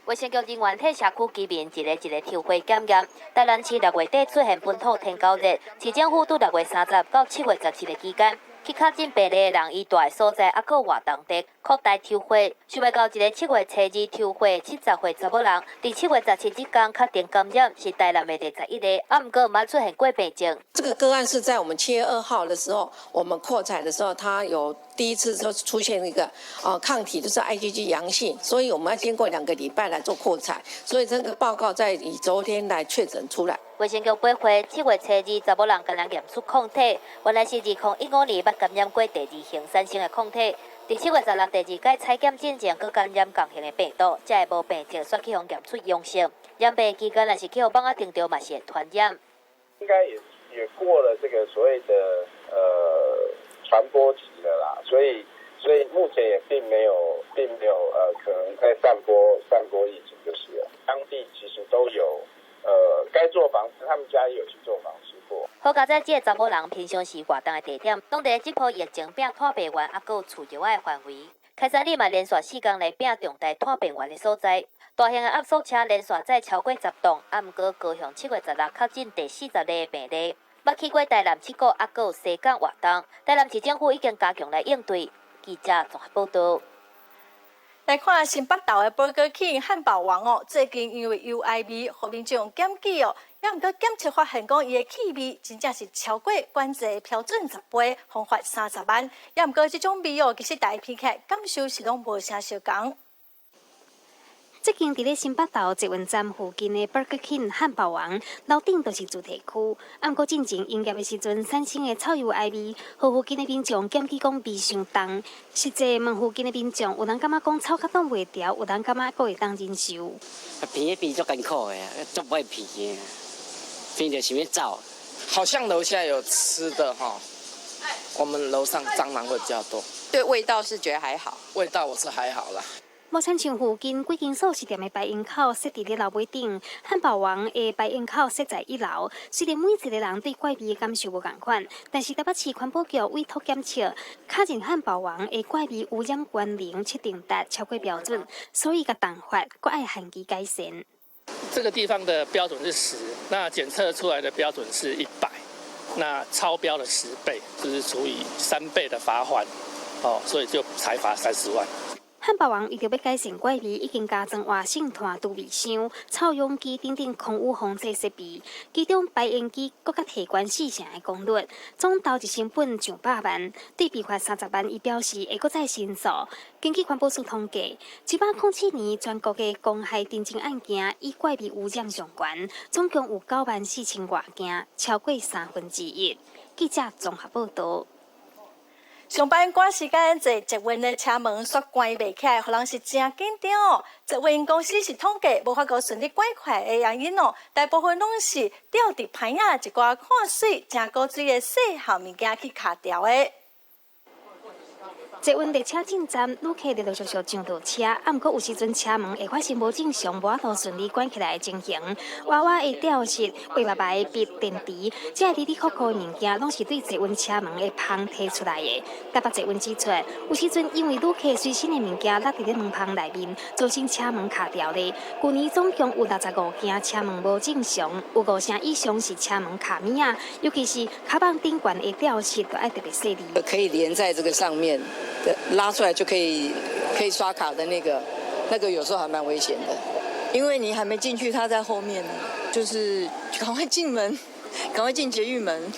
衛生局人員替社區居民一个一个抽血檢驗。台南市6月底出現本土天狗熱，市政府佇6月30到7月17日期間，去確診病例的人伊蹛的所在，抑閣活動地擴大抽血，想袂到一个7月初2抽血70歲查某人，佇7月17這工確定感染，是台南的第11个，啊，毋過毋捌出現過病症。這個個案是在我們7月2號的時候，我們擴採的時候，他有第一次就出現一個抗體，就是 IgG 陽性，所以我們要經過2個禮拜來做擴採，所以這個報告在以昨天來確診出來。衛生局回報，7月初2查某人敢若驗出抗體，原來是2015年捌感染過第二型產生的抗體。佇7月16第二擺採檢進前，閣感染仝型的病毒，才會無病症，煞去予驗出陽性。染病期間若是去予蠓仔叮著，嘛是會傳染。應該也過了這個所謂的傳播期了啦，所以目前也並沒有可能在散播疫情就是了。當地其實都有該做防治，他們家也有去做防治過。好佳哉，這个查某人平常時活動的地點，攏佇這波疫情拚湠病源，抑閣有飼藥仔的範圍。開山里嘛連續4工來拚重大湠病源的所在，大型的壓縮車連續載超過10棟，啊，毋過高雄7月16確診第40例的病例，捌去過台南七股，抑閣有西港活動。台南市政府已經加強來應對。記者綜合報導。來看新北投的 Burger King 漢堡王哦，最近因為油埃味，予民眾檢舉哦，也毋過檢測發現講伊的氣味真正是超過管制的標準10倍，予罰30萬。也毋過這種味哦，其實大家聞起來感受是攏無啥相仝。這間佇咧新北投捷運站附近的 Burger King 漢堡王，樓頂就是住宅區。啊，毋過進前營業的時陣產生的臭油埃味，予附近的民眾檢舉講味傷重。實際問附近的民眾，有人感覺講臭較擋袂牢，有人感覺閣會當忍受。啊，鼻鼻足艱苦的，足無愛鼻的，鼻著想欲走。好像樓下有吃的哈，我們樓上蟑螂會比較多。對味道是覺得還好，味道我是還好啦。無親像附近幾間素食店的排煙口設佇咧樓尾頂，漢堡王的排煙口設在一樓。雖然每一個人對怪味的感受無仝款，但是台北市環保局委託檢測，確認漢堡王的怪味污染官能測定值超過標準，所以共重罰，閣愛限期改善。這個地方的標準是10，那檢測出來的標準是100，那超標了10倍，就是處以3倍的罰款，哦，所以就裁罰30萬。漢堡王為著欲改善怪味，已經加裝活性炭除味箱、臭氧機等等空污防制設備，其中排煙機閣較提懸四成的功率，總投入成本上百萬，對被罰30萬，伊表示會閣再申訴。根據環保署統計，107年全國的公害偵偵案件以怪味污染上懸，總共有9萬4千外件，超過1/3。記者綜合報導。上班趕時間坐捷運的車門煞關袂起來，予人是誠緊張。捷運公司是統計無法度順利關起來的原因哦，大部分攏是吊佇棚仔一寡看媠、誠古錐的細項物件去卡牢的。捷運列車進站，旅客陸陸續續上落車，啊，毋過有時陣車門會發生無正常、無法度順利關起來的情形。娃娃的吊飾、畫爸爸的筆、電池，這里里扣扣的物件，攏是對捷運車門的縫提出來的。台北捷運指出，有時陣因為旅客隨身的物件落佇咧門縫內面，造成車門卡牢咧。舊年總共有65件車門無正常，有五成以上是車門卡物仔，尤其是跤蠓頂懸的吊飾，都愛特別細膩。可以連在這個上面。拉出來就可以刷卡的那個，那個有時候還蠻危險的，因為你還沒進去，他在後面呢，就是趕快進門，趕快進捷運門。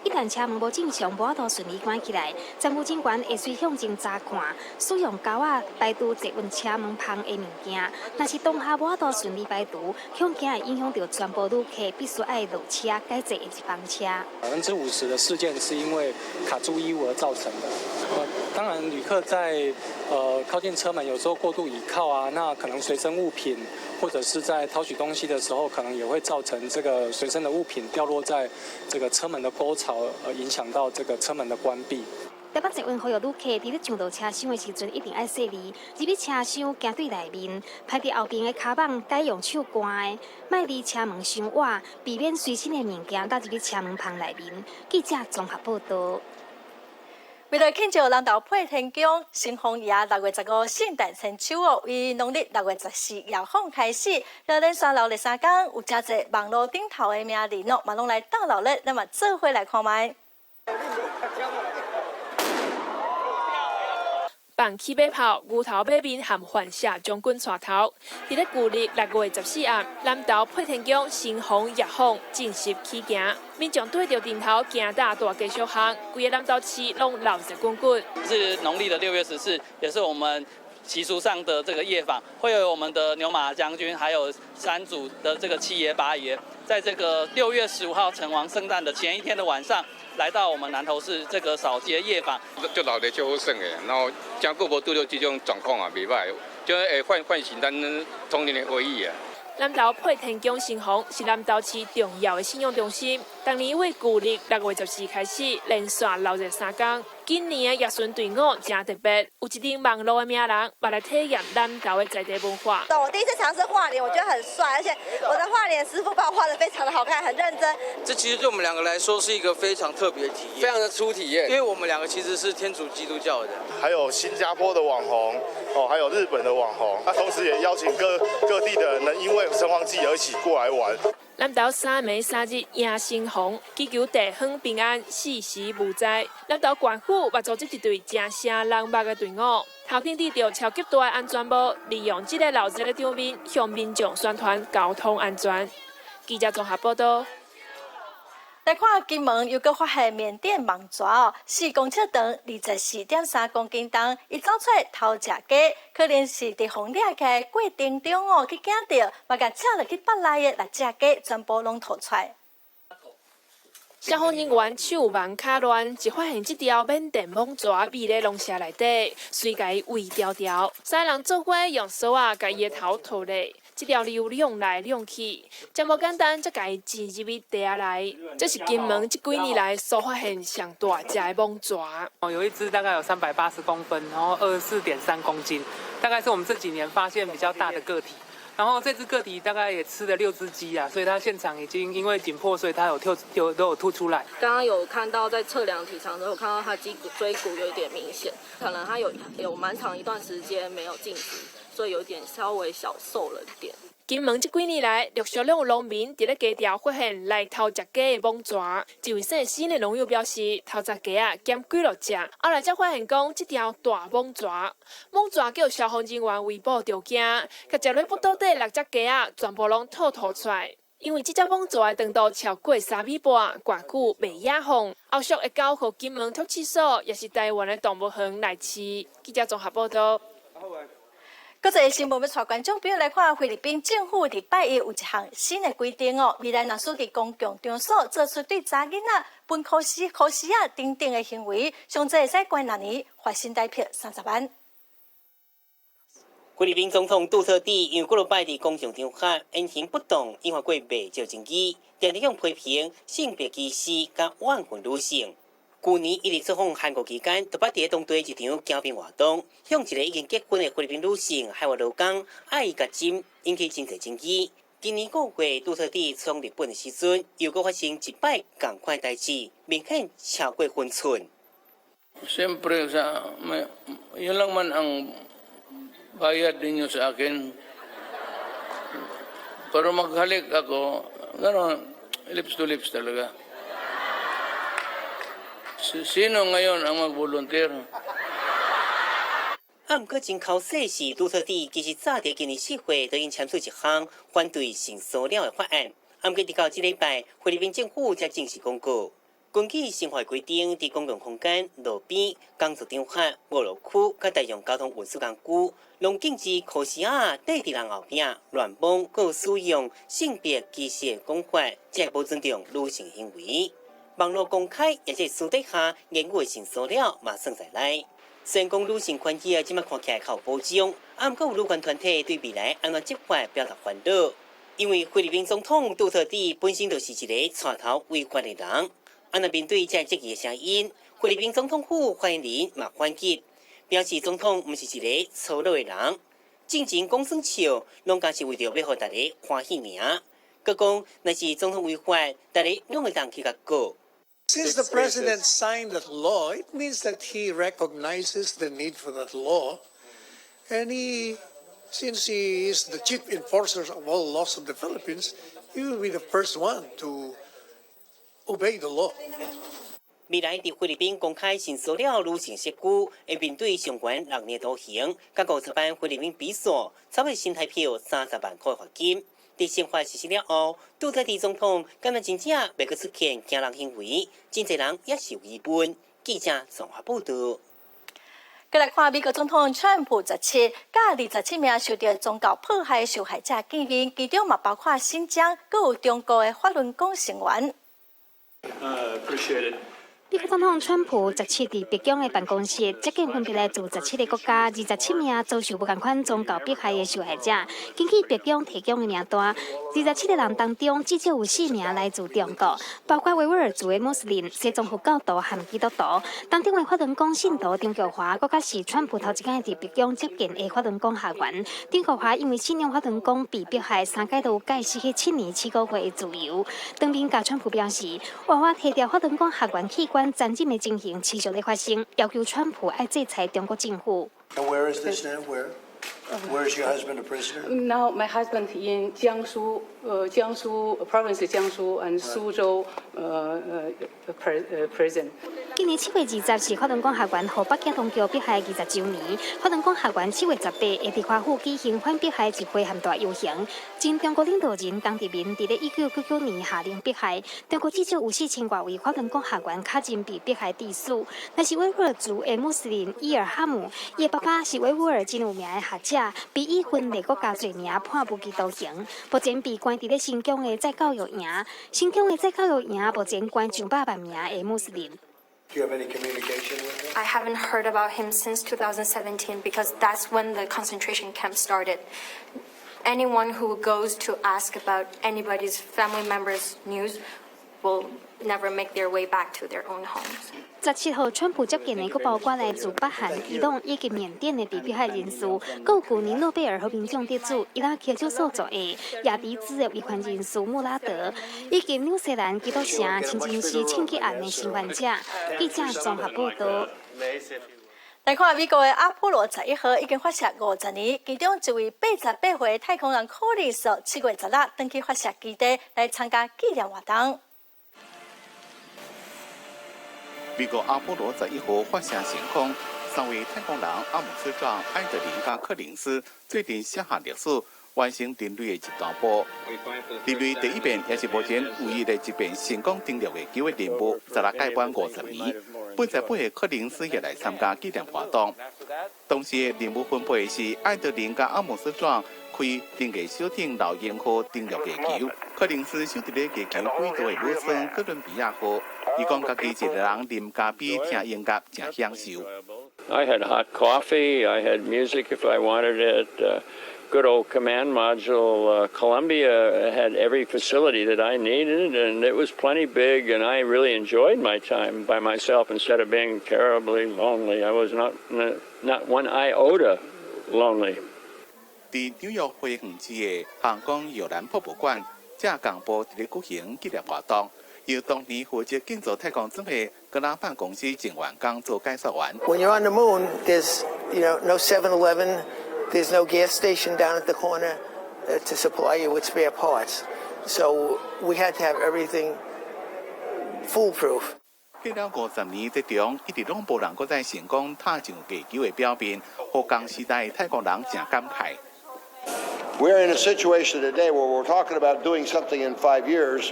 一旦車門無正常，無法度順利關起來，站務人員會隨向前查看，使用膠仔排除捷運車門縫的物件。若是當下無法度順利排除，恐驚會影響著全部旅客，必須愛落車改坐下一班車。 50%的事件是因為卡住衣物而造成的。當然，旅客在靠近車門，有時候過度倚靠啊，那可能隨身物品或者是在掏取東西的時候，可能也會造成這個隨身的物品掉落在這個車門的溝槽，而影響到這個車門的關閉。台北捷運呼籲旅客佇咧上落車廂的時陣，一定愛細膩。入去車廂行對內面，排佇後邊的跤蠓改用手關的，莫離車門傷倚，避免隨身的物件落入去車門縫內面。記者綜合報導。為著慶祝南投配天宮城隍爺6月15聖誕千秋哦，為農曆6月14夜訪開始，連續鬧熱3工，有誠濟網路頂頭的名人哦，嘛攏來鬥鬧熱，咱嘛做伙來看覓。放起馬炮，牛頭馬面含幻寫將軍帶頭，佇咧舊曆6月14暗，南投配天宮城隍夜訪正式起行，民眾對著陣頭行大大街小巷，規个南投市攏鬧熱滾滾。是農曆的6月14，也是我們習俗上的這個夜訪，會有我們的牛馬將軍，還有三組的這個七爺八爺，在這個6月15號城隍聖誕的前一天的晚上，來到我們南投市這個掃街夜訪。足鬧熱足好耍的，然後誠久無拄著這種狀況啊，袂䆀，就會喚醒咱童年的回憶啊。南投配天宮城隍是南投市重要的信仰中心，逐年為舊曆6月14開始，連續鬧熱3工。今年的迎巡隊伍誠特別，有一陣網路的名人，嘛來體驗南投的在地文化。我第一次嘗試畫臉，我覺得很帥，而且我的畫臉師傅幫我畫得非常的好看，很認真。這其實對我們兩個來說是一個非常特別的體驗，非常的初體驗，因為我們兩個其實是天主基督教的。還有新加坡的網紅，哦，還有日本的網紅，那同時也邀請各地的人能因為城隍祭而一起過來玩。南投三暝三日迎城隍，祈求地方平安，四時無災。南投縣府嘛組織一隊誠聲人目的隊伍，頭頂戴著超級大的安全帽，利用這個鬧熱的場面，向民眾宣傳交通安全。記者綜合報導。來看金門又閣發現緬甸蟒蛇哦，4公尺長，24.3公斤重，伊走出來偷食雞，可能是佇予掠起來過程中哦，去驚著，嘛共食落去腹內的六隻雞全部攏吐出來。消防人員手忙跤亂，一發現這條緬甸蟒蛇覕咧籠舍內底，隨共伊圍牢牢，三人做伙用索仔共伊的頭套咧，這條溜量來量去，真無簡單，才共伊擠入去袋仔內。這是金門這幾年來所發現上大隻的蠓蛇。哦，有一隻大概有380公分，然後24.3公斤，大概是我們這幾年發現比較大的個體。然後這隻個體大概也吃了六隻雞啊，所以它現場已經因為緊迫，所以它有跳有都有吐出來。剛剛有看到在測量體長的時候，有看到它脊骨椎骨有一點明顯，可能它有蠻長一段時間沒有進食，所以有點稍微小瘦了一點。金門這幾年來，陸續攏有農民佇咧雞巢發現來偷食雞的蠓蛇。一位姓施的農友表示，偷食雞仔減幾落隻，後來才發現講這條大蠓蛇，蠓蛇叫消防人員圍捕著驚，共食落腹肚底六隻雞仔全部攏吐吐出來。因為這隻蠓蛇的長度超過3米半，偌久袂野放，後續會交予金門託飼所，抑是台灣的動物園來飼。記者綜合報道。閣一个新聞欲帶觀眾朋友來看，菲律賓政府佇拜一有一項新的規定哦，未來若是佇公共場所做出對查囡仔分箍絲、箍絲仔等等的行為，上濟會使關6年，罰新台幣30萬。菲律賓總統杜特蒂因為幾落擺佇公眾場合言行不當，引發過袂少爭議，定定用批評性別歧視佮怨恨女性。舊年伊佇出訪韓國期間，特別佇當地一場迎賓活動，向一個已經結婚的菲律賓女性海外勞工愛伊共針，引起真濟爭議。今年5月，杜特蒂出訪日本的時陣，又閣發生一擺仝款代誌，明顯超過分寸。 Siyempre sa may, yun lang man ang bayad ninyo sa akin. Pero maghalik ako, gano'n, lips to lips talaga. Sino ngayon ang mag-volunteer? 啊，毋過真剾洗是，杜特蒂其實早佇今年4月就已經簽署一項反對性騷擾的法案。啊，毋過直到這禮拜，菲律賓政府才正式公告，根據新法規定，佇公共空間、路邊、工作場合、娛樂區、佮大眾交通運輸工具，攏禁止箍絲仔綴佇人後壁亂摸，閣使用性別歧視的講法，這無尊重女性行為。網路公開，抑是私底下言語的性騷擾嘛算在內。雖然講女性權益這馬看起來較有保障，啊，毋過有女權團體對未來按怎執法表達煩惱，因為菲律賓總統杜特蒂本身就是一个帶頭違法的人。啊，若面對這質疑的聲音，菲律賓總統府發言人嘛反擊，表示總統毋是一个粗魯的人，進前講耍笑，攏敢是為著欲予大家歡喜爾。閣講，若是總統違法，大家攏會當去共告。 Since the president signed that law, it means that he recognizes the need for that law. And he, since he is the chief enforcer of all laws of the Philippines, he will be the first one to obey the law. 未來佇菲律賓公開性騷擾女性社區，會面對上懸6年徒刑，佮50萬菲律賓比索，差不多新台幣30萬箍罰金。佇新法實施了後，杜特蒂總統敢若真正袂閣出現驚人行為，真濟人也是有疑問。記者綜合報道。閣來看美國總統川普17佮27名受著宗教迫害受害者見面，其中嘛包括新疆，閣有中國的法輪功成員。 Appreciate it. 美國總統川普17佇白宮的辦公室接見分別來自17個國家、27名遭受無仝款宗教迫害的受害者。根據白宮提供的名單，27個人當中至少有四名來自中國，包括維吾爾族的穆斯林、西藏佛教徒和基督徒。當中的法輪功信徒張國華，閣較是川普頭一擺佇白宮接見的法輪功學員。張國華因為信仰法輪功被迫害，三擺都有解失去7年7個月的自由。當面共川普表示，活活提掉法輪功學員器官殘忍的情形持續咧發生，要求川普愛制裁中國政府。 And where is this now? Where? Where is your husband a prisoner? Now my husband in 江蘇，江蘇 province 江蘇 and 蘇州，prison。今年7月20是法輪功學員予北京當局迫害20週年。法輪功學員7月18會佇華府舉行反迫害集會和大遊行。前中國領導人江澤民佇咧1999年下令迫害，中國至少有4000外位法輪功學員確認被迫害致死。若是維吾爾族的穆斯林伊爾哈姆，伊的爸爸是維吾爾真有名的學者，被以分裂國家罪名判無期徒刑，目前被關佇咧新疆的再教育營。新疆的再教育營目前關上百萬名的穆斯林。 Do you have any communication with him? I haven't heard about him since 2017 because that's when the concentration camp started. Anyone who goes to ask about anybody's family members' news will never make their way back to their own homes. 17號，川普接見的閣包括來自北韓、伊朗以及緬甸的被迫害人士，閣有舊年諾貝爾和平獎得主伊拉克少數族裔亞迪茲的維權人士穆拉德，以及紐西蘭基督城清真寺槍擊案的生還者。記者綜合報道。來看美國的阿波羅11號已經發射50年，其中一位88歲太空人柯林斯7月16轉去發射基地來參加紀念活動。美國阿波羅十一號發射成功，三位太空人阿姆斯壯、艾德林佮柯林斯做陣寫下歷史，完成人類的一大步。人類第一遍，也是目前唯一的一遍成功登陸月球的任務，十六屆滿50年。88歲柯林斯也來參加紀念活動。當時的任務分配是艾德林佮阿姆斯壯開登月小艇老鷹號登陸月球，柯林斯守佇咧月球軌道的母艙哥倫比亞號。伊講家己一個人啉咖啡聽音樂誠享受。 I had hot coffee. I had music if I wanted it. Good old command module. Columbia had every facility that I needed, and it was plenty big. And I really enjoyed my time by myself instead of being terribly lonely. I was not one iota lonely. 佇紐約花園市的航空遊覽博物館，正同步佇咧舉行紀念活動。由當年負責建造太空船的格拉辦公司前員工做解說員。 When you're on the moon, there's no 7-Eleven, there's no gas station down at the corner to supply you with spare parts. So we had to have everything foolproof. 過了50年，這中一直攏無人閣再成功踏上月球的表面，予仝時代太空人誠感慨。 We're in a situation today where we're talking about doing something in 5 years,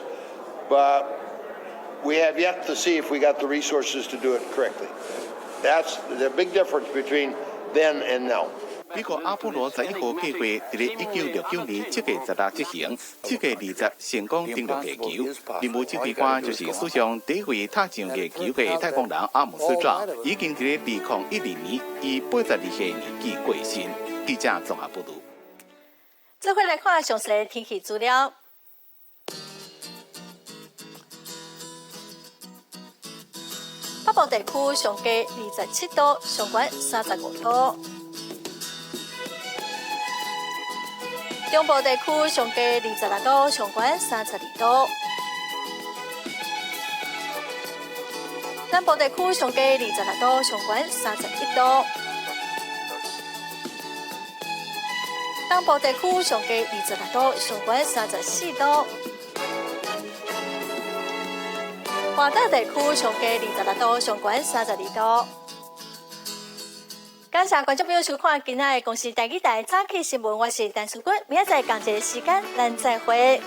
but we have yet to see if we got the resources to do it correctly. That's the big difference between then and now. 美國阿波羅十一號計劃佇咧1969年7月16執行，7月20成功登陸月球。任務指揮官就是史上第一位踏上月球的太空人阿姆斯壯，已經佇咧2012年以82歲年紀過身。記者綜合報導。這回來看詳細天氣資料。北部地區上低27度，上懸35度。中部地區上低26度，上懸32度。南部地區上低26度，上懸31度。東部地區上低26度，上懸34度。外島地區上低26度，上懸32度。感謝觀眾朋友收看今仔的公視台語台早起新聞，我是陳淑君，明仔載仝一个時間，咱再會。